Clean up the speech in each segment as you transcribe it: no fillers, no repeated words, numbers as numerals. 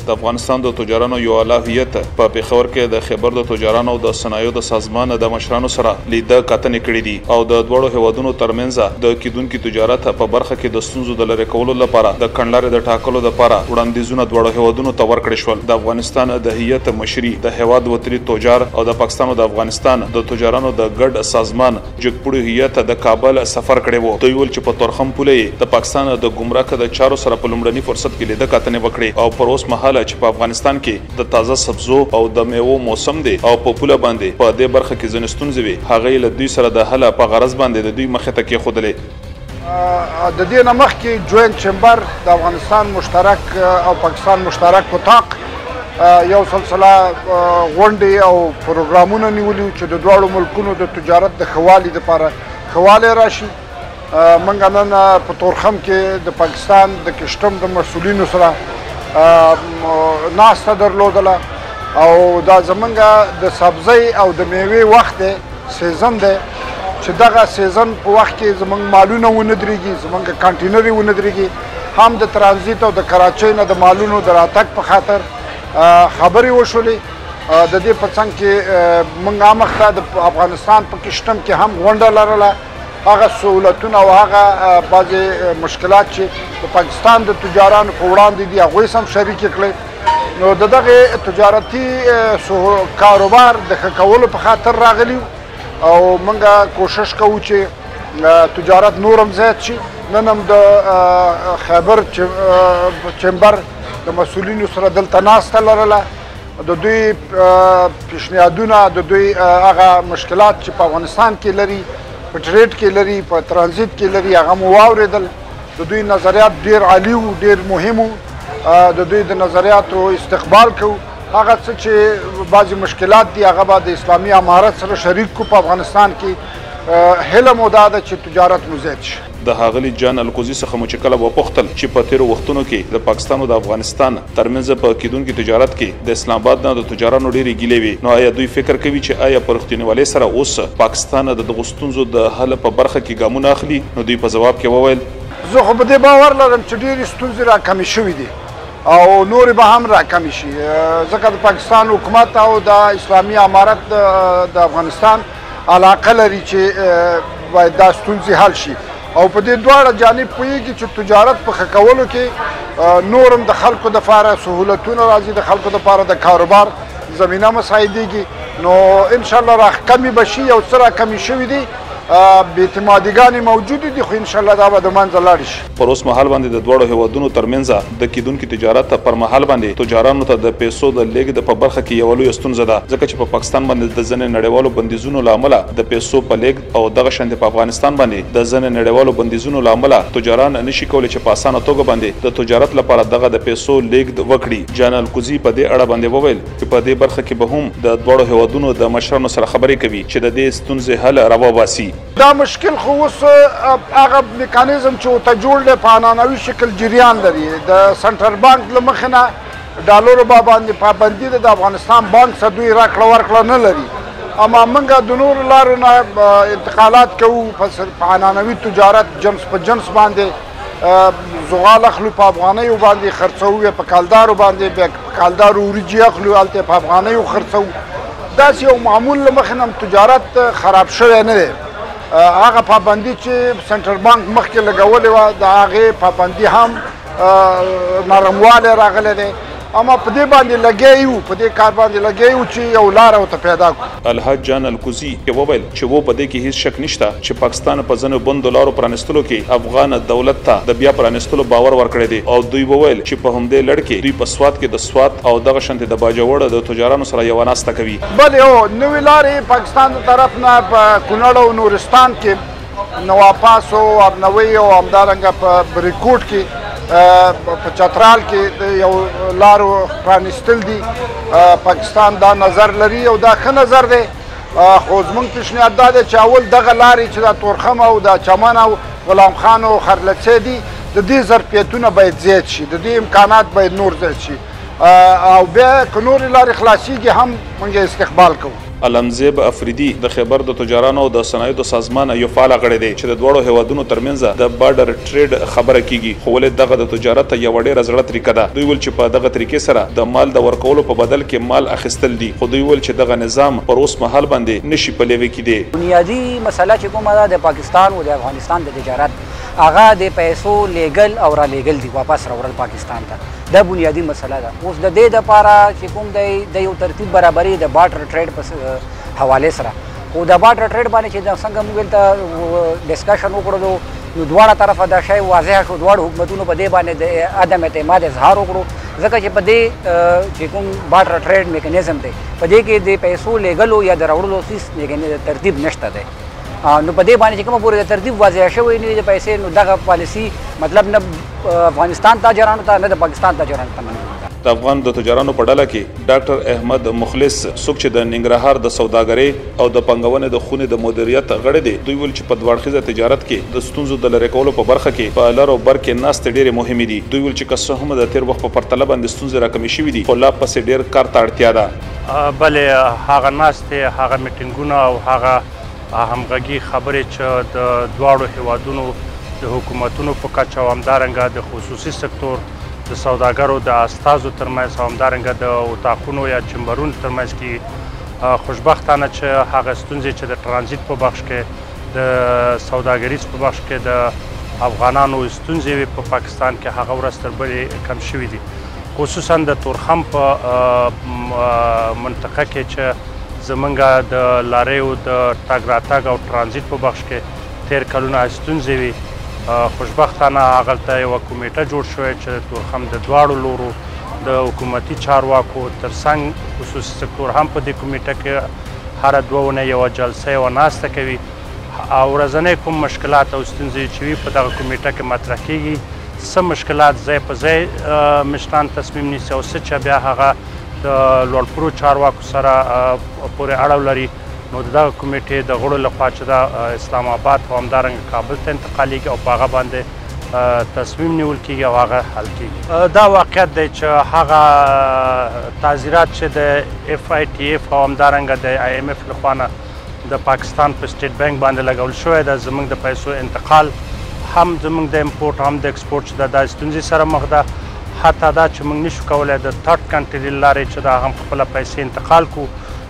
د افغانستان د تجارانو یو اعلی هیئت په پېښور کې د خیبر د تجارانو او د صنایعو د سازمان د مشرانو سره لیده کتنې کړې دي او د دواړو هیوادونو ترمنځ د کیدونکي تجارت په برخه کې د ستونزو د لرې کولو لپاره د کڼلارې د ټاکلو لپاره وړاندیزونه دواړو هیوادونو ته ورکړې شول. د افغانستان د هیئت مشري د هیواد وتلي تجار او د پاکستان او د افغانستان د تجارانو د ګډ سازمان جګپوړي هیئت د کابل سفر کړی وو. دوی وویل چې په تورخم پوله یې د پاکستان د ګمرک د چارو سره په لومړني فرصت کې لیده کتنې وکړې او پر اوس مهال چې په افغانستان کې د تازه سبزو او د میوو موسم دی او په پوله باندې په دې برخه کې ځینې ستونزې وې، هغه یې له دوی سره د حل په غرض باندې د دوی مخې ته کېښودلې. د دې نه مخکې joint chamber د افغانستان مشترک او پاکستان مشترک اتاق یو سلسله غونډې او پروګرامونه نیولي چې د دواړو ملکونو د تجارت د ښه والي دپاره ښه والی راشي. موږ نن په تورخم کې د پاکستان د کشتم د مسؤلینو سره ناسته درلودله او دا زمونږ د سبزۍ او د میوې وخت دی، season دی، چې دغه season په وخت کې زمونږ مالونه ونه درېږي، زمونږ کانټینرې ونه درېږي، هم د ترانزیت او د کراچۍ نه د مالونو د راتګ په خاطر خبرې وشولې. د دې په څنګ کې موږ امخته د افغانستان په کشتم کې هم غونډه لرله. هغه سهولتونه او هغه بعضې مشکلات چې د پاکستان د تجارانو په وړاندې دي هغوی سم شریکې کړې. نو د دغې تجارتي کاروبار د ښه کولو په خاطر راغلي او موږ کوشش کوو چې تجارت نور هم زیات شي. نن هم د خیبر چمبر د مسؤلینو سره دلته ناسته لرله. د دوی پیشنهادونه، د دوی هغه مشکلات چې په افغانستان کې لري، په trade کې لري، په ترانزیت کې لري، هغه مو واورېدل. د دوی نظریات ډېر عالي وو، ډېر مهم وو. د دوی د نظریاتو استقبال کوو. هغه څه چې بعضې مشکلات دي هغه به د اسلامي امارت سره شریک کړو په افغانستان کې. هیله مو دا ده چې تجارت مو زیات شي. د ښاغلي جان الکوزي څخه مو چې کله وپوښتل چې په تېرو وختونو کې د پاکستان او د افغانستان ترمنځ په کېدونکي تجارت کې د اسلام آباد نه د تجارانو ډېرې ګیلې وې، نو آیا دوی فکر کوي چې آیا په رښتینولۍ سره اوس پاکستان د دغو ستونزو د حل په برخه کې ګامونه اخلي؟ نو دوی په ځواب کې وویل، زه خو په دې باور لرم چې ډېرې ستونزې راکمې شوې دي او نورې به هم راکمې شي، ځکه د پاکستان حکومت او د اسلامي امارت د افغانستان علاقه لري چې باید دا ستونزې حل شي او په دې دواړه جانب پوهېږي چې تجارت په ښه کولو کې نور هم د خلکو دپاره سهولتونه راځي، د خلکو دپاره د کاروبار زمینه مساعدېږي. نو انشاءالله راکمې به شي، یو څه راکمې شوي دي، بې اعتمادیګانې موجودې دي، خو انشاءالله دا به د منځه لاړې شي. پر اوس مهال باندې د دواړو هیوادونو ترمنځ د کیدونکي تجارت پر مهال باندې تجارانو ته د پیسو د لیږد په برخه کې یوه لویه ستونزه ده، ځکه چې په پاکستان باندې د ځینې نړیوالو بندیزونو له امله د پیسو په لیږد او دغه شان په افغانستان باندې د ځینې نړیوالو بندیزونو له امله تجاران نشي کولی چې په اسانه توګه باندې د تجارت لپاره دغه د پیسو لیږد وکړي. جان الکوزي په دې اړه باندې وویل چې په دې برخه کې به هم د دواړو هیوادونو د مشرانو سره خبرې کوي چې د دې ستونزې حل راوباسي. دا مشکل خو اوس هغه میکانیزم چې ورته جوړ دی په عنعنوي شکل جریان لري. د central bank له مخې نه ډالرو باندې پابندي ده، د افغانستان بانک سره دوی راکړه ورکړه نه لري، اما موږ د نورو لارو نه انتقالات کوو. په عنعنوي تجارت جنس په جنس باندې زغال اخلو، په افغانیو باندې خرڅوو، په کالدارو باندې، بیا په کالدارو وریجې اخلو، هلته په افغانیو خرڅوو. داسې یو معمول له مخې نه هم تجارت خراب شوی نه دی. هغه پابندي چې central bank مخکې لګولې وه د هغې پابندي هم نرموالی راغلی دی، اما په دې باندې لګیا یو، په دې کار باندې لګیا یو چې یو لاره ورته پیدا کړو. الحاج جان الکوزي وویل چې و په دې کې هیڅ شک نشته چې پاکستان په ځینو بندو لارو پرانیستلو کې افغان دولت ته د بیا پرانیستلو باور ورکړی دی او دوی وویل چې په همدې لړ کې دوی په سوات کې د سوات او دغه شانتې د باجوړ د تجارانو سره یوه ناسته کوي. بلې هو، نوې لارې پاکستان د طرف نه په کونړ او نورستان کې، نواپاس او ارنوۍ او همدارنګه په بریکوټ کې، په چترال کې یو لارو پرانیستل دي. پاکستان دا نظر لري او دا ښه نظر دی، خو زموږ پیشنهاد دا دی چې اول دغه لارې چې دا تورخم او دا چمن او غلام خان او خرلڅی دي، د دې ظرفیتونه باید زیات شي، د دې امکانات باید نور زیات شي، او بیا که نورې لارې خلاصېږي هم موږ استقبال کوو. علمزیب افریدي د خیبر د تجارانو او د صنایعو د سازمان یو فعال غړی دی چې د دواړو هیوادونو ترمنځ د بارډر ټریډ خبره کیږي، خو ولې دغه د تجارت یوه ډېره زړه طریقه ده. دوی ویل چې په دغه طریقې سره د مال د ورکولو په بدل کې مال اخیستل دي، خو دوی ویل چې دغه نظام پر اوس مهال باندې نشي پلي کېدی. بنیادي مسله چې کومه ده د پاکستان او د افغانستان د تجارت، هغه د پیسو لیږل او را لیږل دي، واپس راوړل پاکستان ته، دا بنیادي مسله ده. اوس د دې دپاره چې کوم دی د یو ترتیب برابري د بارټر ټریډ په حواله سره، خو د بارټر ټریډ باندې چې څنګه موږ دلته discussion وکړلو نو دواړه طرفه دا شی واضح شو، دواړو حکومتونو په دې باندې د عدم اعتماد اظهار وکړو، ځکه چې په دې چې کوم بارټر ټریډ میکانیزم دی په دې کې د پیسو لیږلو یا د راوړلو هیڅ ترتیب نشته دی. نو په دې باندې چې کومه پورې د ترتیب واضح شوی نه وي د پیسې، نو دغه پالیسي مطلب نه افغانستان تاجرانو ته نه د پاکستان تاجرانو ته منظور ده. د افغان د تجارانو په ډله کې ډاکټر احمد مخلص، څوک چې د ننګرهار د سوداګرۍ او د پانګونې د خونې د مدیریت غړی دی، دوی ویل چې په دوه اړخیزه تجارت کې د ستونزو د لرې کولو په برخه کې په لر او بر کې ناستې ډېرې مهمې دي. دوی ویل چې که څه هم د تېر وخت په پرتله باندې ستونزې راکمې شوې دي، خو لا پسې ډېر کار ته اړتیا ده. بلې هغه ناستې، هغه میټینګونه او هغه همغږي خبرې چې د دواړو هیوادونو د حکومتونو په کچه او همدارنګه د خصوصي سکتور د سوداګرو د استازو ترمنځ او همدارنګه د اتاقونو یا چمبرونو ترمنځ کې، خوشبختانه چې هغه ستونزې چې د ترانزیت په بخش کې، د سوداګریز په بخش کې د افغانانو ستونزې وې په پاکستان کې، هغه ورځ تر بلې کم شوي دي. خصوصا د تورخم په منطقه کې چې زمونږ د لاریو د تګ راتګ او ترانزیت په بخش کې تېر کلونه ستونزې وي، خوشبختانه هغلته یوه کمیټه جوړ شوې چې د تورخم د دواړو لورو د حکومتي چارواکو ترڅنګ خصوصي سکتور هم په دې کمیټه کې هره دوه اونۍ یوه جلسه یوه ناسته کوي او ورځنی کوم مشکلات او ستونزې چې وي په دغه کمیټه کې مطرح کیږي. څه مشکلات ځای په ځای مشران تصمیم نیسي او څه چې بیا هغه د لوړپوړو چارواکو سره پورې اړه لري، نو د دغه کمیټې د غړو لخوا چې دا اسلام آباد او همدارنګه کابل ته انتقالیږي او په هغه باندې تصمیم نیول کیږي او هغه حل کیږي. دا واقعیت دی چې هغه تعزیرات چې د اف آی ټي اف او همدارنګه د آی ایم اف لخوا نه د پاکستان په سټیټ بانک باندې لګول شوی ده، زموږ د پیسو انتقال هم زموږ د امپورټ هم د اکسپورټ چې دا ستونزې سره مخ ده. حتی دا چې موږ نشو کولی د third country له لارې چې دا هم خپله پیسې انتقال کړو،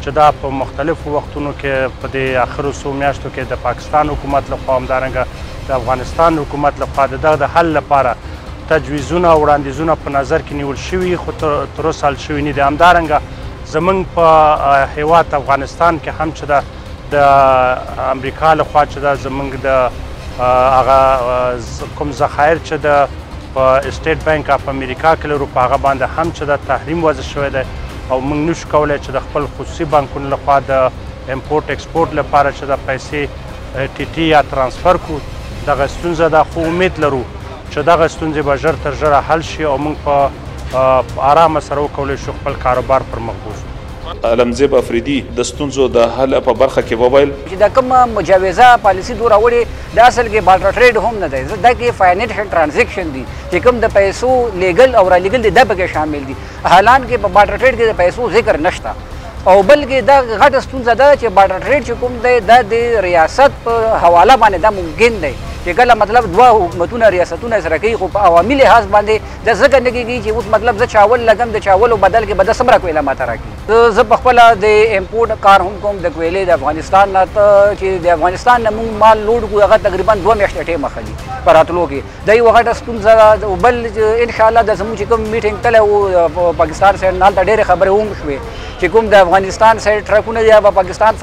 چې دا په مختلفو وختونو کې په دې آخرو څو میاشتو کې د پاکستان حکومت لخوا همدارنګه د افغانستان حکومت لخوا د دغه د حل لپاره تجویزونه او وړاندیزونه په نظر کې نیول شوي، خو تر اوسه حل شوي نه دي. همدارنګه زموږ په هیواد افغانستان کې هم چې دا د امریکا لخوا چې دا زموږ د هغه کوم ذخایر چې د په سټیټ بانک اف امریکا کې لرو په هغه باندې هم چې دا تحریم وضع شوی دی او موږ نشو کولی چې د خپل خصوصي بانکونو لخوا د امپورټ اکسپورټ لپاره چې دا پیسې ټي ټي یا ترانسفر کړو. دغه ستونزه ده، خو امید لرو چې دغه ستونزې به ژر تر ژره حل شي او موږ په آرامه سره وکولی شو خپل کاروبار پر مخ بوځو. علمزیب افریدي د ستونزو د حل په برخه کې وویل چې دا کومه مجوزه پالیسي دوی راوړې دا اصل کې بارټر ټریډ هم نه دی، دا کې فاینانشل ترانزیکشن دي چې کوم د پیسو لیږل او رالیږل دي دا پکې شامل دي، حالان کې په بارټر ټریډ کې د پیسو ذکر نشته. او بلکې دا غټه ستونزه ده چې بارټر ټریډ چې کوم دی دا د ریاست په حواله باندې دا ممکن دی چې کله مطلب دوه حکومتونه ریاستونه سره کوي، خو په عوامي لحاظ باندې دا ځکه نه کېږي چې اوس مطلب زه چاول لګم، د چاولو بدل کې به دا څومره کویله ماته راکړي. زه په خپله د امپورټ کار هم کوم د کویلې د افغانستان نه، ته چې د افغانستان نه موږ مال لوډ کړو هغه تقریبا 2 میاشتې ټایم اخلي په راتلو کې، دا یوه غټه ستونزه ده. بل انشاءالله د زموږ چې کوم میټینګ تللی و پاکستان سایډ نه، هلته ډېرې خبرې هم شوې چې کوم د افغانستان سایډ ټرکونه دي به پاکستان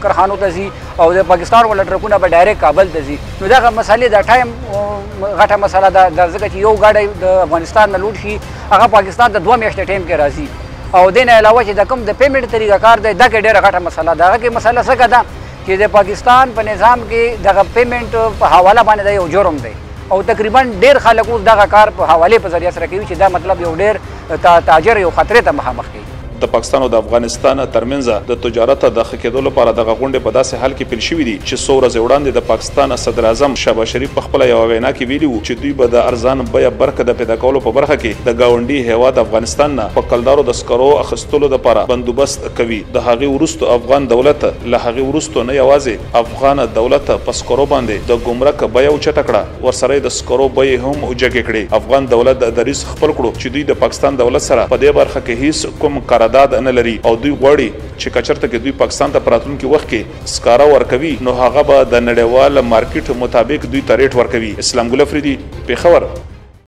کارخانو ته ځي او د پاکستان والا ټرکونه به ډایرکټ کابل ته ځي. نو دغه مسئلې د ټایم غټه مسئله ده، دا ځکه چې یو ګاډی د افغانستان نه لوډ شي هغه پاکستان ته 2 میاشتې ټایم کې راځي. او دې نه علاوه چې د کوم د پیمنټ طریقه کار دی دا کې ډېره غټه مسئله ده. هغه کې مسئله څه ده چې د پاکستان په نظام کې دغه پیمنټ په حواله باندې دا یو جرم دی او تقریبا ډېر خلک اوس دغه کار په حوالې په ذریعه سره کوي چې دا مطلب یو ډېر تاجر یو خطرې ته مخامخ کوي. د پاکستان او د افغانستان ترمنځ د تجارت د ښه کېدو لپاره دغه غونډې په داسې حال کې پیل شوې دي چې څو ورځې وړاندې د پاکستان صدراعظم شهباز شریف په خپله یوه وینا کې ویلي وو چې دوی به د ارزان بیه برق د پیدا کولو په برخه کې د ګاونډي هېواد افغانستان نه په کلدارو د سکرو اخیستلو لپاره بندوبست کوي. د هغې وروسته افغان دولت له هغې وروسته نه یوازې افغان دولت په سکرو باندې د ګمرک بیه اوچته کړه، ورسره یې د سکرو بیې هم جګې کړې. افغان دولت دریځ خپل کړو چې دوی د پاکستان دولت سره په دې برخه کې هیڅ کوم قرارداد نه لري او دوی غواړي چې که چرته کې دوی پاکستان ته په راتلونکي وخت کې سکاره ورکوي نو هغه به د نړیوال مارکیټ مطابق دوی ته ریټ ورکوي. اسلام ګل افریدي، پېښور.